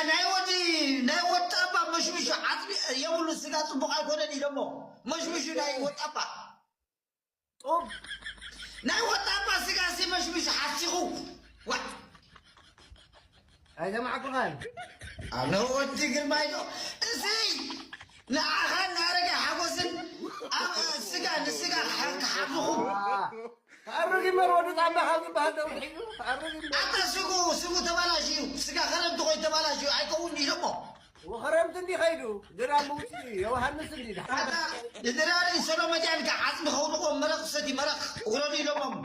ናይ ወዲ ናይ ወጣባ መሽምሹ ዓፅሚ የብሉ። ስጋ ፅቡቕ ኣይኮነን ኢሎሞ። መሽምሹ ናይ ወጣባ ጡብ ናይ ወጣባ ስጋ ሲ መሽምሹ ሓሲኹ ዋ ኣይሰማዕኩኻን። ኣነ ወዲ ግርማይ ዶ እዚ ንዓኻ እናረገ ሓጎስን ኣብ ስጋ ንስጋ ክሓርድኹም ተኣርግ ይመር ወዲ ጣባ ካብ ዝበሃል ደው ሒዙ ተኣርግ ይመር ኣታ ስጉ ስጉ ተባላሽዩ ስጋ ከረምቲ ኮይ ተባላሽዩ ኣይከውን ኢሎሞ ወኸረምቲ እንዲ ኸይዱ ግዳ ምውፅኡ ዮሃንስ እንዲ ኣታ ንድራሪ ሰሎመድያን ከ ዓፅሚ ከውንቆ መረቕ ሰቲ መረቕ ውረዱ ኢሎሞም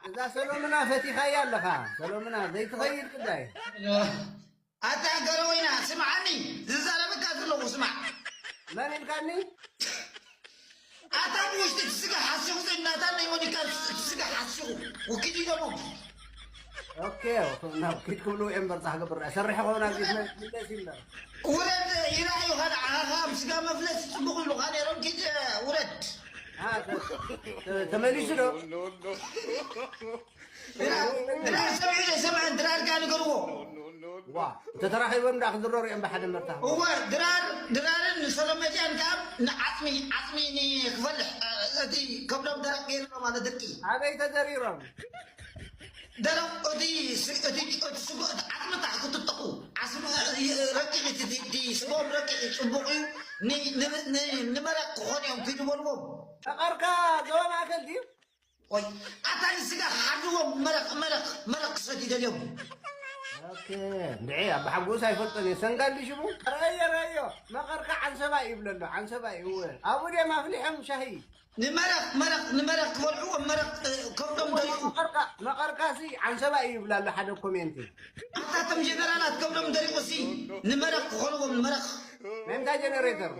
እዛ ሰሎምና ፈቲኻያ ኣለኻ። ሰሎምና ዘይትኸይድ ቅዳይ ኣታ ገረወይና ስምዓኒ ዝዛረበካ ዘለኹ ስማዕ መን ኢልካኒ? ኣታ ብውሽጢ እቲ ስጋ ሓሲኹ ዘናታ ናይ ወዲካ እቲ ስጋ ሓሲኹ ውኪድ ኢሎሞም ኦኬ ናብ ኪድ ክብሉ እዮም በርፃ ክገብር ሰርሕ ከሆና ቢዝነስ ይምበር ውረድ ይርኣዩ ካልእ ዓኻ ኣብ ስጋ መፍለስ ፅቡቕ ኢሉኻ ነይሮም ኪድ ውረድ ተመሊሱ ዶ ድራር ሰሚዑ ዘይሰምዐን ድራር ጋ ንገርዎ ዋ እንተተራኺቦም ዳ ክዝረሩ እዮም ብሓደ መርታ እወ ድራር ድራርን ሰሎመትያን ካብ ንዓፅሚ ዓፅሚ ክፈልሕ እቲ ከብዶም ደረቅ ገይርሎ ማለት ድርቂ ኣበይ ተዘሪሮም ደረቕ እቲ ስ- እቲ እቲ ስጎ እቲ ዓፅሚ ታሕ ክትጠቁ ዓፅሚ ረቂቕ እቲ እቲ- እቲ ስጎም ረቂቕ እዩ፣ ፅቡቕ እዩ ን- ን- ን- ንመረቅ ክኾን እዮም ክድበልዎም መቐርካ ዞባ ማእከል ድዩ ወይ ኣታ ንስጋ ክሓርድዎም መረቕ መረቕ መረቕ ክሰት ይደልዮም ኦኬ እንድዒ ኣባሓጎስ ኣይፈልጦን እየ ሰንጋል ድዩ ሽሙ ረዮ ረዮ መቐርካ ዓንሰባ ይብለሎ ዓንሰባ ይእወ ኣብኡ ድዮም ኣፍሊሖም ሻሂ ንመረቕ መረቕ ንመረቕ ክበልዕዎ መረቕ እ፣ ከብዶም ደሪቑ መቐርካ መቐርካ ሲ ዓንሰባ እዩ ይብላ ኣሎ ሓደ ኮሜንቲ ኣታቶም ጀነራላት ከብዶም ደሪቑ ሲ ንመረቕ ክኾንዎም ንመረቕ ናይ ምንታይ ጀነሬተር